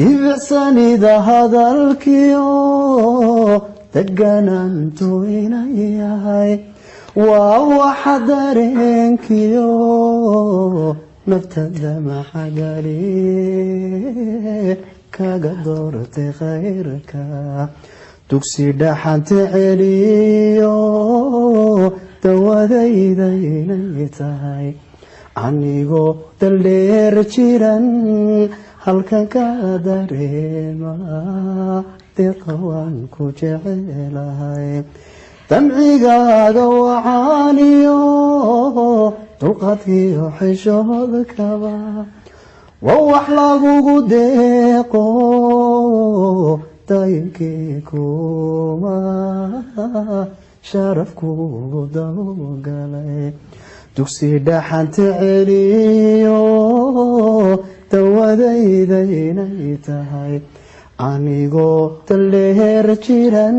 Dibicsanida hadalkiyo deganaantu inay yahay waa waxa dareenkiyo naftada maxagali kaga doortay khayrka. Dugsi dhaxanta celiyo dawadayda inay tahay, anigoo daldheer jiran halkan ka dareema. Deeqa, waan ku jecelahay. Damcigaaga wacaaniyo dulqaadkiyo xishoodkaba waa wax lagugu deeqo. Dayinkii kuma sharaf kugu dawgalay. Dugsi dhaxanta celiyo dawadayda inay tahay, anigoo daldheer jiran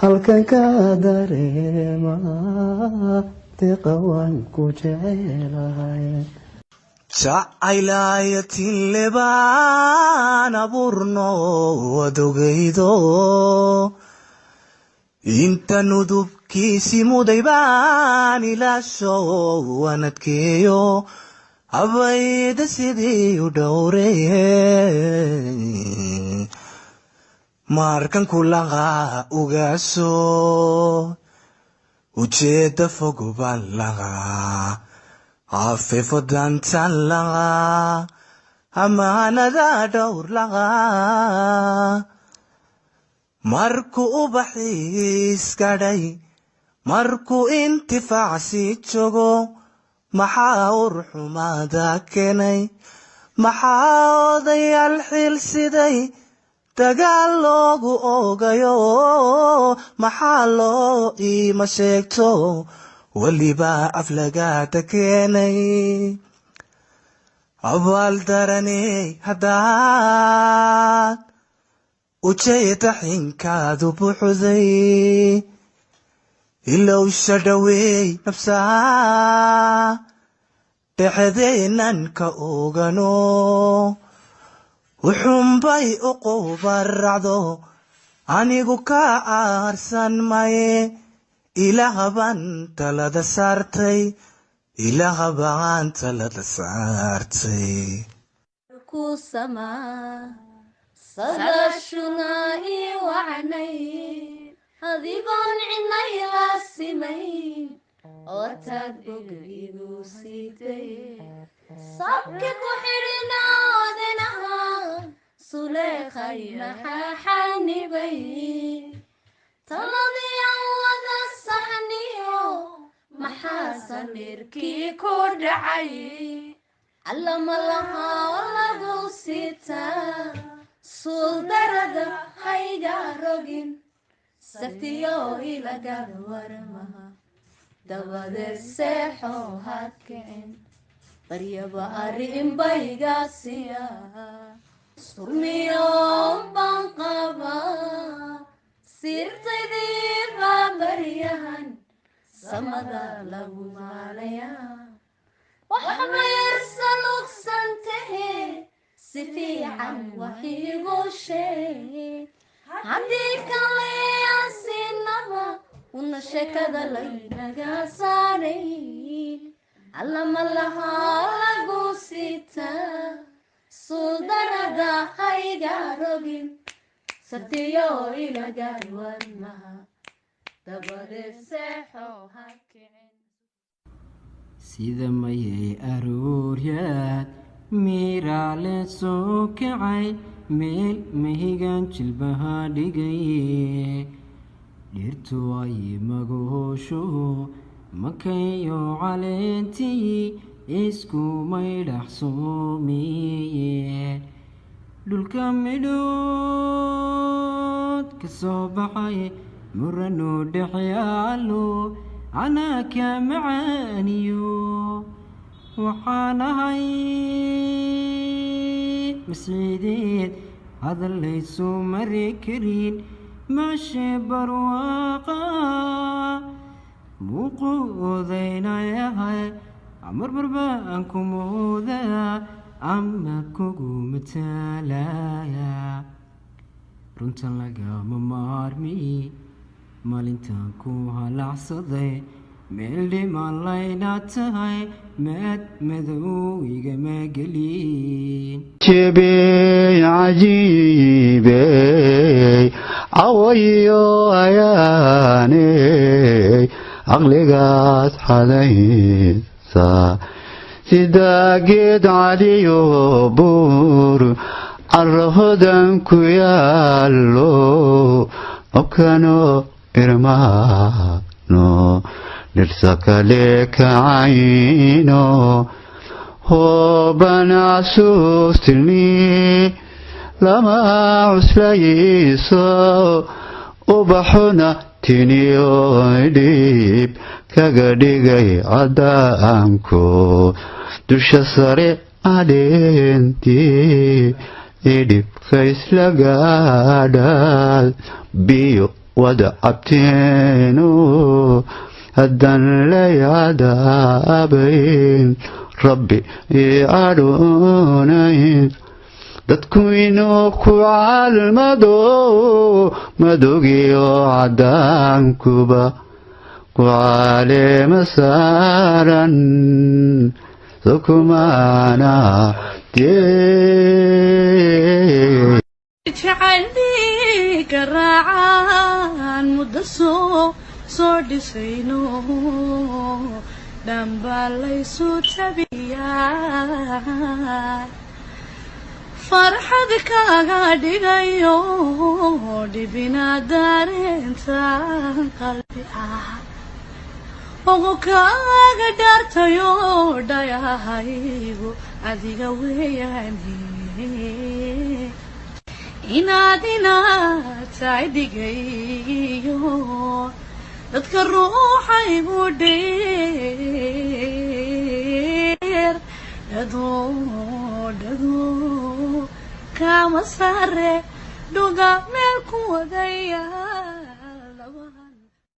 halkan ka dareema. Deeqa, waan ku jecelahay. Jacaylayatinlebaan abuurno adogaydo, inta nudubkiisi muday baan ilaasho, waan adkeeyo habayda sidii u dhowreye. Markan kulaqa ugaaso, ujeeda fog baan laqaa, afefo dantan laqaa, amaanada dhowr laqaa. Markuu ubaxiiskadhay, markuu intifaacsi jogo, maxaa urxumaada keenay? Maxaa odayaal xilsiday dagaal loogu ogayo? Maxaa loo iima sheegto weliba aflagaada keenay? Abaal daraney haddaad ujeeda xinkaadu buuxday, ilowsha dhaweey nafsaa dhexdeennan ka ogano. Wuxuunbay u qubaracdo, anigu ka aarsan maye. Ilaah baan talada saartay, Ilaah baan talada saartay. Ku samaa sadaashuna ii wacnay, adigoon cidnay la simayn oo taad bog igu siitay, sabki ku xidhinaadinaha. Suleekhay, maxaa xanibay taladii aan wada saxniyo? Maxaa samirkii ku dhacay? Allama lahaa lagu sitaa suuldarada, hayga rogin saftiyo ilagad warmaha. Dabadeed seexo, ha kicin, baryaba arrin bayga siya. Surmiyoon baan qabaa, sirtaydii baa baryahan samada lagu maalayaa. Waxba yarsalugsan tahe, si fiican wax iigu sheeg, haddii kale aan sinaba una sheekada laynaga saaray. Allama lahaa lagu sitaa suldarada, hayga rogin satiyo ilagar warmaha. Dabadeed seexo, ha kicin. Sida mayay arooryaad miiraale soo kacay, meel mahigan jilbaha dhigay, dhirtu ay magoosho, makayo caleentii iskumay dhaxsoomiye, dhulka midhood ka soo baxay, muranu dhex yaalo, anaa ka macaaniyo. Waxaan ahay masciideed hadal laysu mari karin, maashe barwaaqa muuquudaynayahay, marmar baan ku moodaa. Ama kugu mataalaya runta lagama maarmi. Maalintaan ku halacsaday meel dhiman layna tahay, maad madow igama gelin. Jebey cajiibey, cawayo ayaaney, caqligaas xadaysa sida geed caliyo buur carahodan ku yaallo, okano irmaano dhirsa kale kacayno, hoobana xasuustilmi lama cuslayso, ubaxuna tiniyo dhiib kaga dhigay cadaanku, dusha sare caleentii idhibka isla gaadhaad, biyo wada cabteenu haddan lay cadaabayn, Rabbi ii cadhoonayn, dadku inuu ku calmado, madogiyo cadaankuba ku caleema saaran sokumaana. Jacayli garaacaan muddo soo dhisayno, dhambaa laysu tabiyaa, farxad kaaga dhigayo, dhibina dareenta qalbi ah ugu kaaga dhaartayo, dhayahaygu adiga weeyane, inaad tahay dhigayo dadka ruuxaygu dheer, dhado dhado kama sare, dhuga meel ku wadaya.